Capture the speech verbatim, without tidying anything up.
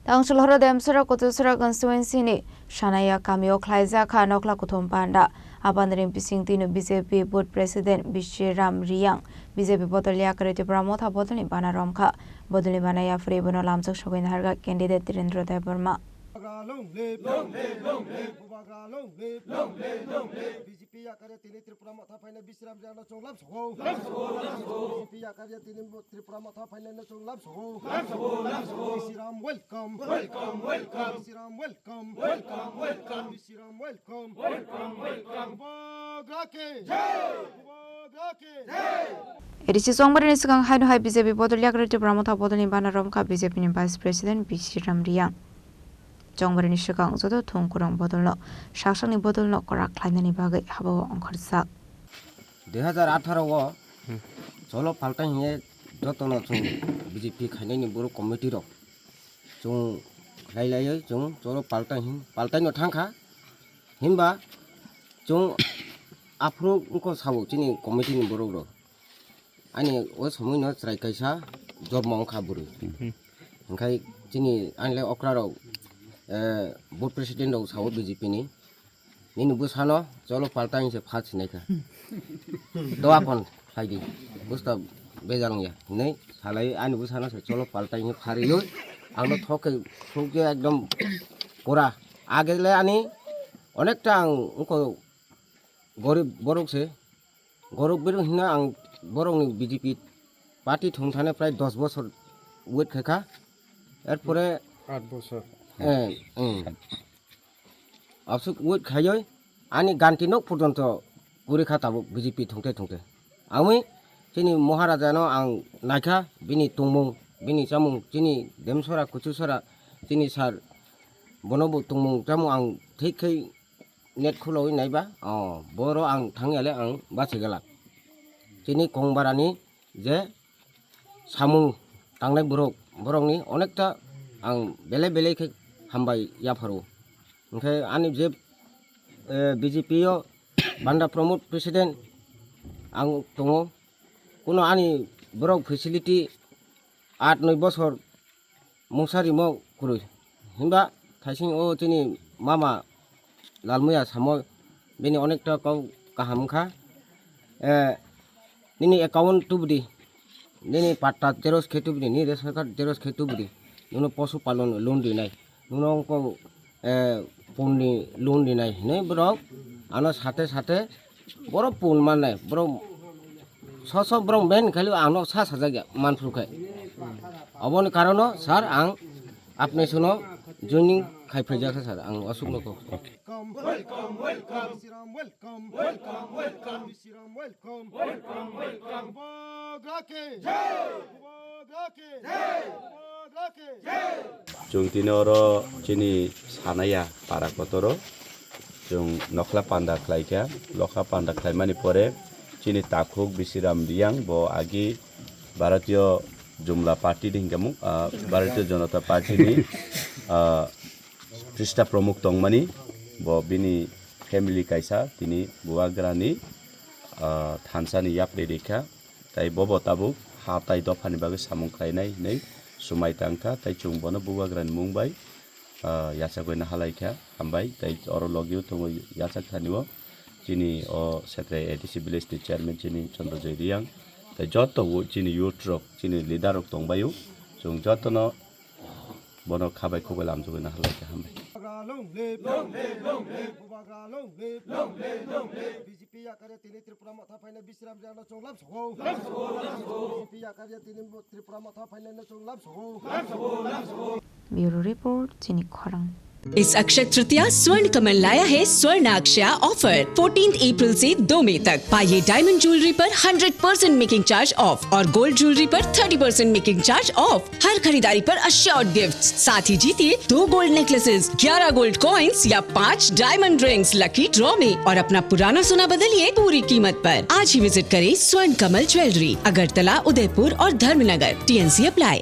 Tangchulhoro Demsora Kutusora constituency ni Sanaya kamio khlaijak kha nokla kuthum panda. Abandri bising tino B J P booth president Bishiram Riyang B J P bodol yakari Tipra Motha bodolni bana romkha. Bodolni bana yaphuri bono lamchok sogwi naharga candidate Tirendra Debbarma. Bubagra long live, long live, long live. Bubagra long live, long live, long live. B J P yakari tini Tripura Motha phaina Bishiram Riyang no chwng lamsogo. Lamsogo, lamsogo. B J P yakari tini Tripura Motha phaina no chwng lamsogo. Lamsogo, lamsogo. Bishiram welcome. Welcome, welcome. Bishiram welcome. Welcome, welcome. Bishiram welcome. Welcome, welcome. Bubagra ke jai. Bubagra ke jai. A D C Chongbarini swkang haino hai B J P bodol yakari Tipra Motha bodolni bana romkha B J P ni Vice President Bishiram Riyang. Chongbarini swkang joto thung kurung bodolno, saksakni bodolno kwrak khlainani bagwi habao ongkhorjak. Dui hazar atharo o cholo paltai hinwi jotono chwng B J P khainani borok committee rok chwng khlai laiwi chwng cholo paltai hin paltaino thangkha. Himba chwng aphuru wngkha sabo chini committee ni borok rok. Ani o somoi no chwrai kaisa jormo wngkha bwrwi. Hwnkhe chini ani le okra rok, eh, board president rok sao B J P ni. Nini bwsano cholo paltai hinwi se phat sinai kha. Doa kon khlai di. Busta bejal wngya. Hinwi salai ani bwsano se cholo paltai hinwi pharwi. Ang no thok khe thok khe ekdom pura. Age le ani onekta ang wngkha gorib borok se. Gorok berok hino ang borokni B J P party thung thani prai dos bosor wait khai kha. Erpore Aat bosor. Eh, hmm. Absuk wait khaioi ani ganti nok porjonto guri kha tabuk B J P thungte thungte. Ami chini Maharaja no ang naikha bini tongmung, bini chamung, chini Demsora, Kuchusora, chini sir bono bo tongmung chamung ang thik khai net khuloi naiba, oh, boro ang thangya le ang bachigala. Chini Kongbarani je samung tangnai borok, borokni onekta ang belai belai khe hambai yapharo. Hwnkhe ani je, eh, B J P o Banda Pramod president ang tongo. Kuno ani borok facility aat noi bosor mungsa rimo kwrwi. Himba thaising o chini mama Lalmuya samo bini onekta kok kaham wngkha. Eh, nini account tubudi, nini patta xerox khe tubudi, nini ration card xerox khe tubudi, nono posu palon loan rinai, nono wngkha eh, punni loan rinai hinwi borok ano sate sate borok pun mannai, borok so so borok ben khali ano sa sajak ya manphru khai. Oboni karono sir ang apni sono joining khai phaijak sir ang asuk noko. Welcome, welcome, welcome. Welcome, welcome, welcome. Welcome, welcome. Bubagra ke jai! Bubagra ke jai! Bubagra ke jai! Chwng tini oro chini Sanaya para kotoro chwng nokhla panda khlaikha. Nokhla panda khlaimani pore chini takhuk Bishiram Riyang bo agi Bharatiya Jumla Party ni hinkamung, ah, Bharatiya Janata Party ni, ah, Prista Pramukh tongmani, bo bini family kaisa tini Bubagrani, ah, thansa ni yapri rikha, tai bobo tabuk ha tai dopha ni bagwi samung khlainai hinwi swmai tangkha, tai chwng bono Bubagrani mung bai, ah, yachagwi nahalaikha, hambai, tai oro logio tongo yachak thani o chini o Setrai A D C village ni chairman chini Chandra Joy Riyang, tai joto o chini youth rok, chini leader rok tongbaio, chwng jotono bono khabai khukbai lamjogwi nahalaikha, hambai. Bubagra long live, long live, long live. Bubagra long live, long live, long live. B J P yakare tini Tripura Motha phaina Bishiram Riyang no chwng lamsogo. Lamsogo, lamsogo. B J P yakare tini Tripura Motha phaina no chwng lamsogo. Lamsogo, lamsogo. Bureau Report, Chini Khorang. इस अक्षय तृतीया स्वर्ण कमल लाया है स्वर्ण अक्षया offer. Fourteenth अप्रैल से दो मई तक पाइए डायमंड ज्वेलरी पर hundred percent making charge off और गोल्ड ज्वेलरी पर thirty percent making charge off. हर खरीदारी पर अश्योर्ड गिफ्ट, साथ ही जीतिए दो गोल्ड नेकलेसेस, ग्यारह गोल्ड कॉइंस या पाँच डायमंड रिंग्स लकी ड्रॉ में और अपना पुराना सोना बदलिए पूरी कीमत पर। आज ही विजिट करें स्वर्ण कमल ज्वेलरी, अगरतला, उदयपुर और धर्मनगर। TNC apply.